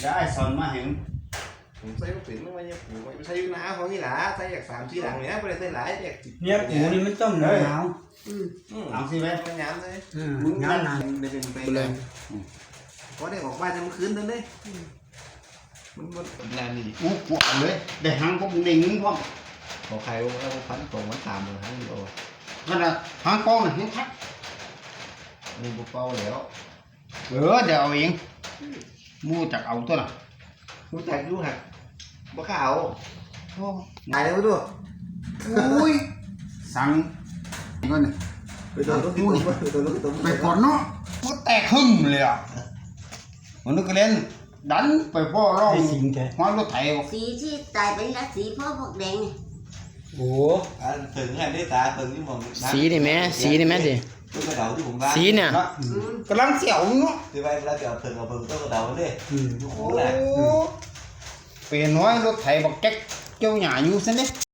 ດຽວອ້າຍສອນມາໃຫ້ ຜົມໃສ່ບໍ່ເປັນ ມັນວ່າເມຍປູໃສ່ຢູ່ນາຂອງນີ້ລະ ໃສ່ຈັກສາມສີ່ຫຼັງນີ້ນະ ບໍ່ໄດ້ໃສ່ຫຼາຍ ແຍກ ເມຍປູນີ້ມັນຕ້ອງໜາວ ເອີ ອືມ ອືມ ເອົາຊິໄວ້ ມັນຍາມເລີຍ ອືມ ມັນຍາມນານ ໄດ້ເປັນໄປ ອືມ ພໍໄດ້ອອກມາຈາກມື້ຄືນນັ້ນເດ້ ອືມ ມັນບໍ່ນານນີ້ ໂອ້ ພວກເລີຍ ໄດ້ຫາງພວກໄດ້ເງິນພ້ອມ ຂໍຂາຍວ່າພັນສອງພັນສາມ ເອົາ ຂະໜາດຫາງກອງນະ ຍັງຄັກ ອັນນີ້ບໍ່ເປົ່າແລ້ວ ເອີ ດຽວເອົາເອງ ຮູ້ຈັກເອົາຕົວະນະ ຮູ້ຈັກຢູ່ຫັ້ນ ບໍ່ກ້າເອົາ ໂອ້ ໄດ້ເລີຍ ໂອ້ຍ ສັ່ງ ນີ້ກ່ອນ ໄປໂດນລົງ ໄປໂດນລົງ ໄປກ່ອນເນາະ ບໍ່ແຕກຫຶ້ມເລີຍອະ ມັນກໍເຫຼັ້ນ ດັນໄປພໍ້ລອງ ໄດ້ສີແທ້ ຮອຍລົດໄຖ ສີທີ່ຕາຍໄປນີ້ລະ ສີພໍ້ພວກແດງນີ້ ໂອ້ ອັນເຜິ້ງຫັ້ນເດ້ຕາ ເຜິ້ງຢູ່ໝ່ອງ ສີນີ້ແມ ສີນີ້ແມ ສີ ຕົ້ນກະເດົາທີ່ຜົມວ່າ ສີນີ້ ອືມ ກຳລັງຊິເອົາເນາະ ຊິໄປເວລາຊິເອົາເຜິ້ງ ເອົາເຜິ້ງຕົ້ນກະເດົາເດ້ ອືມ ຢູ່ ໂອ້ ໂອ້ ໄປຮອຍລົດໄຖບັກແຈັກກ່ຽວຫຍ້າຢູ່ຊັ້ນເດ້.